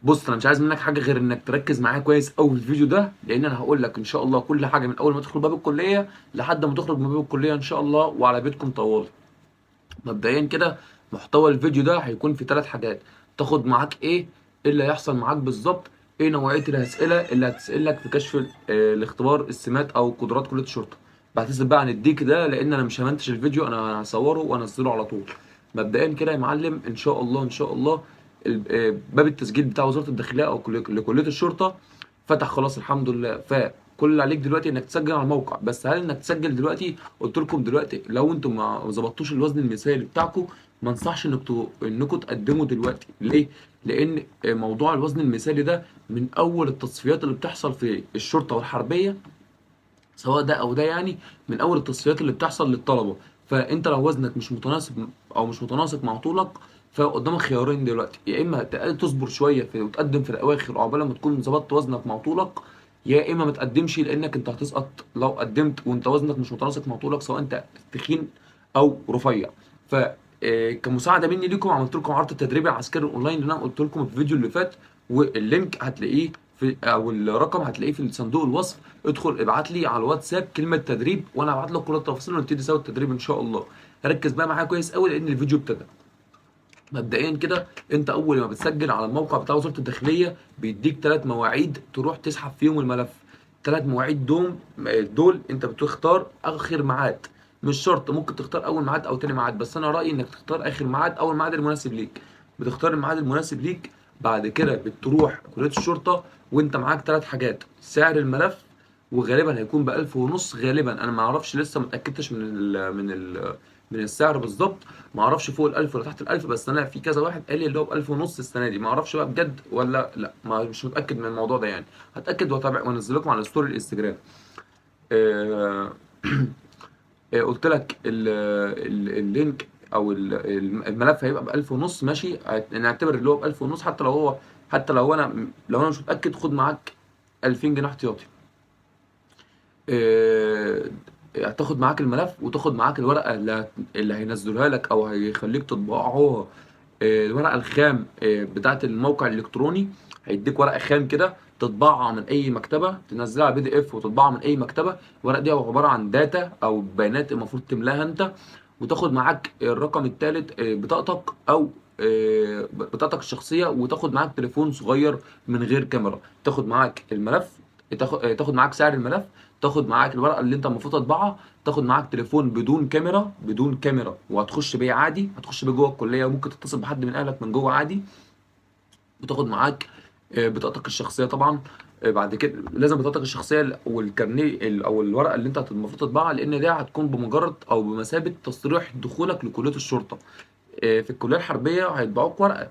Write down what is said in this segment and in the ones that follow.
بص، انا مش عايز منك حاجة غير انك تركز معايا كويس قوي في الفيديو ده، لان انا هقول لك ان شاء الله كل حاجة من اول ما تدخل باب الكلية لحد ما تخرج من باب الكلية ان شاء الله وعلى بيتكم طوالي. مبدئيا كده محتوى الفيديو ده هيكون في 3 حاجات. تاخد معاك ايه، ايه اللي هيحصل معاك بالظبط، ايه نوعية الاسئلة اللي هتسالك في كشف الاختبار السمات او قدرات كليه الشرطة. بعتذر بقى عن الديك ده لان انا مش همنتج الفيديو، انا هصوره وانزله على طول. مبدئيا كده يا معلم ان شاء الله ان شاء الله باب التسجيل بتاع وزارة الداخلية او لكليه الشرطة فتح خلاص الحمد لله. فكل اللي عليك دلوقتي انك تسجل على الموقع. بس هل انك تسجل دلوقتي؟ قلت لكم دلوقتي لو انتم ما ظبطتوش الوزن المثالي بتاعكم ما انصحش انكم تقدموا دلوقتي. ليه؟ لان موضوع الوزن المثالي ده من اول التصفيات اللي بتحصل في الشرطة والحربيه، سواء ده او ده، يعني من اول التصفيات اللي بتحصل للطلبة. فانت لو وزنك مش متناسب او مش متناسق مع طولك، فقدامك خيارين دلوقتي: يا اما تصبر شوية وتقدم في الاواخر عقبال ما تكون ظبطت وزنك مع طولك، يا اما ما تقدمش لانك انت هتسقط لو قدمت وانت وزنك مش متناسق مع طولك، سواء انت تخين او رفيع. ف كمساعده مني ليكم عملت لكم عرض التدريب العسكري الاونلاين اللي انا قلت لكم في الفيديو اللي فات، وال link هتلاقيه في او الرقم هتلاقيه في صندوق الوصف. ادخل ابعت لي على الواتساب كلمة تدريب وانا هبعت لك كل التفاصيل ونبتدي سوا التدريب ان شاء الله. ركز بقى معايا كويس قوي لان الفيديو ابتدى. مبدئيا كده انت اول ما بتسجل على الموقع بتاع وزارة الداخلية بيديك 3 مواعيد تروح تسحب فيهم الملف. 3 مواعيد دول انت بتختار اخر ميعاد، مش شرط، ممكن تختار اول ميعاد او تاني ميعاد، بس انا رايي انك تختار اخر ميعاد او الميعاد المناسب ليك. بتختار الميعاد المناسب ليك، بعد كده بتروح كليه الشرطة وانت معاك 3 حاجات: سعر الملف، وغالبا هيكون بألف ونص غالبا، انا ما اعرفش لسه ما اتاكدتش من السعر بالظبط، ما اعرفش فوق ال1000 ولا تحت ال1000، بس انا في كذا واحد قال لي اللي هو بألف ونص السنة دي، ما اعرفش بقى بجد ولا لا، ما مش متاكد من الموضوع ده يعني، هتاكد واتابع وانزل لكم على story الانستجرام. قلت لك ال link او الملف هيبقى بألف ونص، ماشي، نعتبر اللي هو بألف ونص، حتى لو هو، حتى لو انا، لو انا مش متاكد خد معاك 2000 جنيه احتياطي. هتاخد معاك الملف وتاخد معاك الورقة اللي هينزلوها لك او هيخليك تطبعوها، الورقة الخام، بتاعه الموقع الالكتروني. هيديك ورقة خام كده تطبعها من اي مكتبه، تنزلها PDF وتطبعها من اي مكتبه. الورقة دي عبارة عن data او بيانات المفروض تملاها انت. وتاخد معاك الرقم الثالث، بطاقتك او، بطاقتك الشخصية، وتاخد معاك تليفون صغير من غير كاميرا. تاخد معاك الملف، تاخد معاك سعر الملف، تاخد معاك الورقة اللي انت المفروض تطبعها، تاخد معاك تليفون بدون كاميرا، بدون كاميرا، وهتخش بيه عادي، هتخش بيه جوه الكلية، وممكن تتصل بحد من اهلك من جوه عادي. وتاخد معاك، بطاقتك الشخصية طبعا. بعد كده لازم بطاقتك الشخصية والكارنيه او الورقة اللي انت المفروض تطبعها، لان دي هتكون بمجرد او بمثابة تصريح دخولك لكليه الشرطة. في الكلية الحربية هيطبعوك ورقة،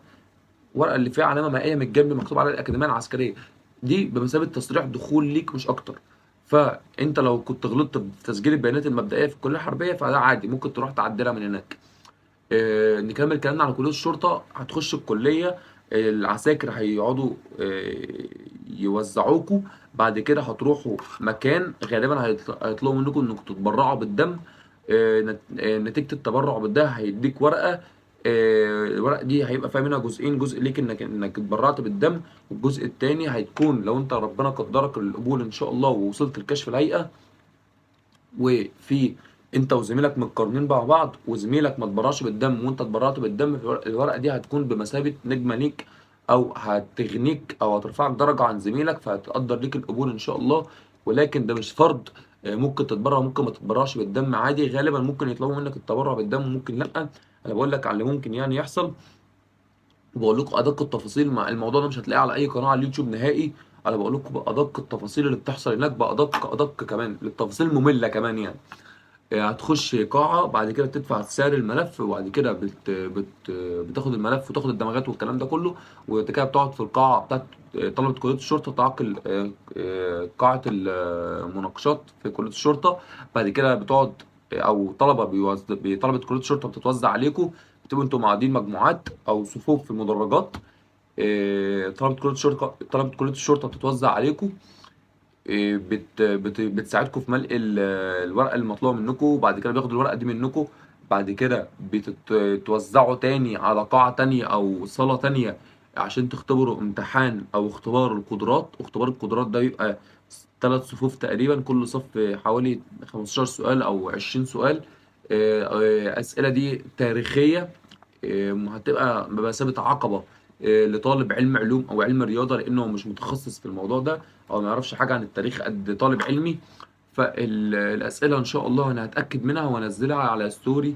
ورقة اللي فيها علامة مائية من الجنب مكتوب عليها الاكاديمية العسكرية، دي بمثابة تصريح دخول ليك مش اكتر. فانت لو كنت غلطت في تسجيل البيانات المبدئية في الكلية الحربية فده عادي، ممكن تروح تعدلها من هناك. نكمل كلامنا على كليه الشرطة. هتخش الكلية، العساكر هيقعدوا، يوزعوكوا. بعد كده هتروحوا مكان غالبا هيطلبوا منكم انكم تتبرعوا بالدم. نتيجة التبرع بالدم هيديك ورقة، الورقة دي هيبقى فيها منها جزئين: جزء ليك انك اتبرعت بالدم، والجزء التاني هيكون لو انت ربنا قدرك القبول ان شاء الله ووصلت لكشف الهيئة، وفي انت وزميلك متقارنين مع بعض، وزميلك ما اتبرعش بالدم وانت اتبرعت بالدم، الورقة دي هتكون بمثابة نجمه ليك، او هتغنيك او هترفعك درجه عن زميلك، فهتقدر ليك القبول ان شاء الله. ولكن ده مش فرض، ممكن تتبرع وممكن ما تتبرعش بالدم عادي، غالبا ممكن يطلبوا منك التبرع بالدم وممكن لا. انا بقول لك على اللي ممكن يعني يحصل، وبقول لكم ادق التفاصيل. مع الموضوع ده مش هتلاقيه على اي قناة على اليوتيوب نهائي، انا بقول لكم بادق التفاصيل اللي بتحصل هناك، بادق ادق كمان للتفاصيل الممله كمان يعني. هتخش قاعة، بعد كده بتدفع سعر الملف، وبعد كده بتاخد الملف وتاخد الدمغات والكلام ده كله، وبعد كده بتقعد في القاعة بتاعت طلبة كلية الشرطة، تعقل، قاعة المناقشات في كلية الشرطة. بعد كده بتقعد، أو طلبة طلبة كلية الشرطة بتتوزع عليكم، بتبقوا انتوا قاعدين مجموعات أو صفوف في المدرجات. طلبة كلية الشرطة، طلبة كلية الشرطة بتتوزع عليكم، بتساعدكم في ملء الورقة المطلوبة منكم، وبعد كده بياخدوا الورقة دي منكم، بعد كده بتتوزعوا تاني على قاعة تانية او صاله تانية، عشان تختبروا امتحان او اختبار القدرات. اختبار القدرات ده بيبقى 3 صفوف تقريبا، كل صف حوالي 15 سؤال او 20 سؤال. الاسئلة دي تاريخية، هتبقى بمثابة عقبه لطالب علم علوم او علم رياضة، لانه مش متخصص في الموضوع ده او ما يعرفش حاجة عن التاريخ قد طالب علمي. فالاسئله ان شاء الله انا هتاكد منها وانزلها على story،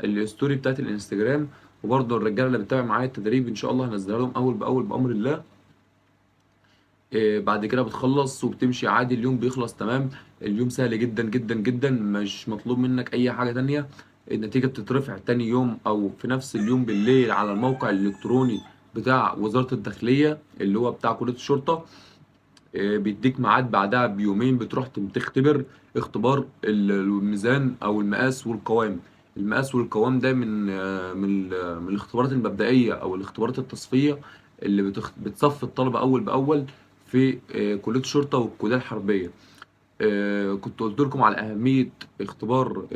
ال story بتاعت الانستجرام، وبرضه الرجالة اللي بتتابع معايا التدريب ان شاء الله هنزلها لهم اول باول بامر الله. بعد كده بتخلص وبتمشي عادي، اليوم بيخلص تمام. اليوم سهل جدا جدا جدا، مش مطلوب منك اي حاجة تانية. النتيجة بتترفع تاني يوم او في نفس اليوم بالليل على الموقع الالكتروني بتاع وزارة الداخلية اللي هو بتاع كليه الشرطة. بيديك ميعاد بعدها بيومين بتروح تختبر اختبار الميزان او المقاس والقوام. المقاس والقوام ده من الاختبارات المبدئية او الاختبارات التصفية اللي بتصفي الطلبة اول باول في كليه الشرطة والكلية الحربية. كنت قلت لكم على اهمية اختبار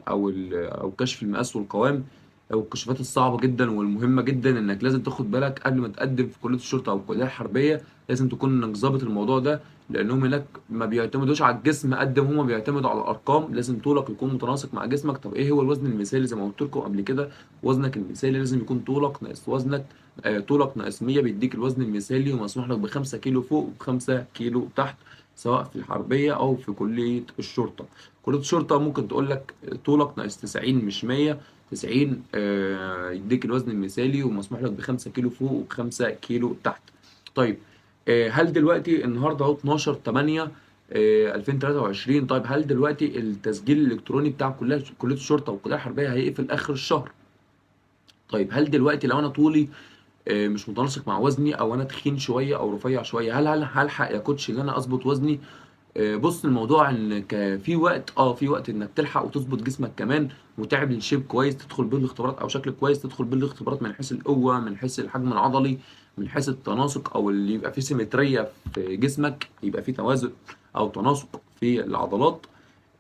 او كشف المقاس والقوام او الكشوفات الصعبة جدا والمهمه جدا، انك لازم تاخد بالك قبل ما تقدم في كليه الشرطة او الكلية الحربية، لازم تكون انك ظابط الموضوع ده، لانهم هناك ما بيعتمدوش على الجسم قد ما هما بيعتمدوا على الارقام. لازم طولك يكون متناسق مع جسمك. طب ايه هو الوزن المثالي؟ زي ما قلت لكم قبل كده، وزنك المثالي لازم يكون طولك ناقص وزنك، طولك ناقص 100 بيديك الوزن المثالي، ومسموح لك ب5 كيلو فوق و5 كيلو تحت، سواء في الحربية او في كليه الشرطة. كليه الشرطة ممكن تقول لك طولك ناقص 90 مش 100، 90، يديك الوزن المثالي ومسموح لك ب5 كيلو فوق و5 كيلو تحت. طيب هل دلوقتي النهارده اهو 12/8، 2023، طيب هل دلوقتي التسجيل الالكتروني بتاع كليه الشرطة والكلية الحربية هيقفل اخر الشهر؟ طيب هل دلوقتي لو انا طولي مش متناسق مع وزني، او انا تخين شوية او رفيع شوية، هل هلحق يا كوتش ان انا اظبط وزني؟ بص، الموضوع ان في وقت، في وقت انك تلحق وتظبط جسمك كمان، وتعمل shape كويس تدخل بيه الاختبارات، او شكل كويس تدخل بيه الاختبارات، من حيث القوة، من حيث الحجم العضلي، من حيث التناسق، او اللي يبقى فيه symmetry في جسمك، يبقى فيه توازن او تناسق في العضلات.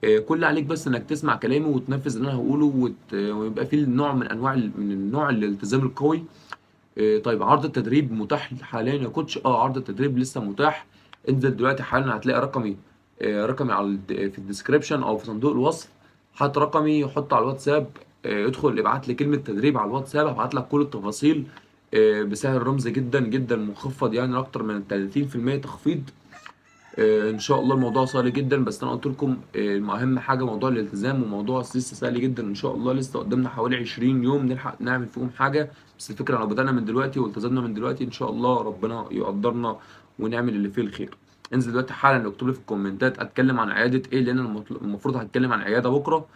كل اللي عليك بس انك تسمع كلامي وتنفذ اللي انا هقوله، ويبقى فيه نوع من انواع من النوع الالتزام القوي. طيب عرض التدريب متاح حاليا يا كوتش؟ عرض التدريب لسه متاح. انزل دلوقتي حالا، هتلاقي رقمي على في ال description او في صندوق الوصف. حط رقمي، حطه على الواتساب، ادخل ابعت لي كلمة تدريب على الواتساب، هبعت لك كل التفاصيل، بسعر رمزي جدا جدا مخفض، يعني اكتر من 30% تخفيض. ان شاء الله الموضوع سهل جدا، بس انا قلت لكم، اهم حاجة موضوع الالتزام، وموضوع لسه سهل جدا ان شاء الله. لسه قدامنا حوالي 20 يوم نلحق نعمل فيهم حاجة، بس الفكرة لو بدانا من دلوقتي والتزمنا من دلوقتي ان شاء الله ربنا يقدرنا ونعمل اللي فيه الخير. انزل دلوقتي حالا اكتب لي في الكومنتات اتكلم عن عيادة ايه، لان انا المفروض هتكلم عن عيادة بكره،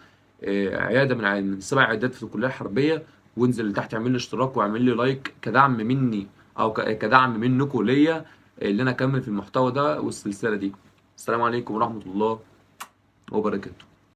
عيادة من 7 عيادات في الكلية الحربية. وانزل تحت اعمل لي اشتراك واعمل لي like كدعم مني، او كدعم منكم ليا اللي انا اكمل في المحتوى ده والسلسله دي. السلام عليكم ورحمة الله وبركاته.